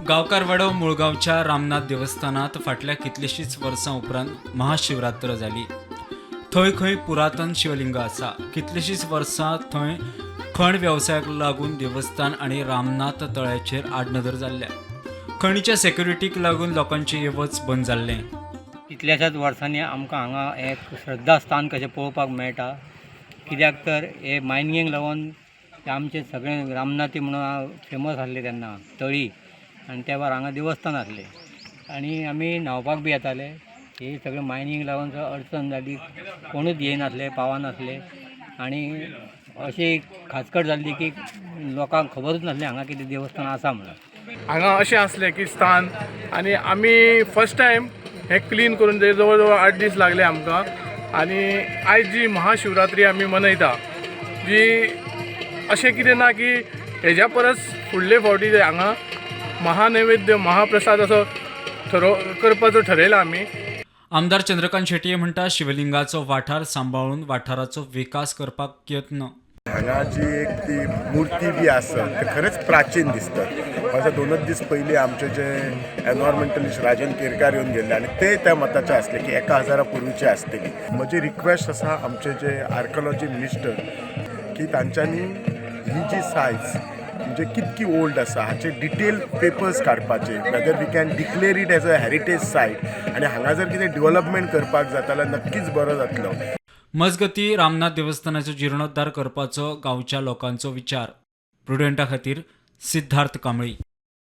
गांवकारवाडो मुळगांवच्या रामनाथ देवस्थानांत फाटल्या कितलींशींच वर्सां उपरांत महाशिवरात्र जाली. थंय खंय पुरातन शिवलिंग आसा. कितलींशींच वर्सां थंय खण वेवसायाक लागून देवस्थान आनी रामनाथ तळ्याचेर आडनदर जाल्ल्या. खणीच्या सेक्युरिटीक लागून लोकांचें ये वच बंद जाल्लें. कितल्याशाच वर्सांनी आमकां हांगा एक श्रद्धास्थान कशें पळोवपाक मेळटा, कित्याक तर हे मायनिंगेक लागून आमचे सगळे रामनाथी म्हणून फेमस आसले तेन्ना तळी आनी त्या वेळार हांगा देवस्थान आसलें आनी आमी न्हांवपाक बी येताले. ही सगळें मायनींग लागून अडचण जाली. कोणूच येयनासले, पावनासले आनी अशी खाचकट जाल्ली की लोकांक खबरूच नासलें हांगा कितें देवस्थान आसा म्हणून. हांगा अशें आसलें की स्थान आनी आमी फर्स्ट टायम हें क्लीन करून ते जवळ जवळ 8 दीस लागले आमकां. आनी आयज जी महाशिवरात्री आमी मनयता जी, अशें कितें ना की हेज्या परस फुडले फावटी जे हांगा महानैवेद्य, महाप्रसाद असो ठरो करपाचो ठरयला आमी. आमदार चंद्रकांत शेटये म्हणटा, शिवलिंगाचो वाठार सांबाळून वाठाराचो विकास करपाक यत्न. हांगा जी एक ती मूर्ती बी आसा, ते खरेंच प्राचीन दिसतात. म्हाजा 2च दीस पयलीं आमचे जे एनवायरमेंटलिस्ट राजन केरकार येवन गेल्ले आनी ते त्या मताचे आसले की 1000 पूर्वीचे आसतली. म्हजी रिक्वेस्ट आसा आमचे जे आर्कॉलॉजी मिनिस्टर की तांच्यांनी ही जी सायज म्हणजे कितकी ओल्ड आसा हाचे डिटेल पेपर्स काडपाचे, whether we can declare it as a heritage site. आनी हांगा जर कितें डेवलपमेंट करपाक जाता जाल्यार नक्कीच बरो जातलो. मजगती, रामनाथ देवस्थानाचो जिर्णोद्धार करपाचो गांवच्या लोकांचो विचार. प्रुडंटा खातीर सिद्धार्थ कांबळी.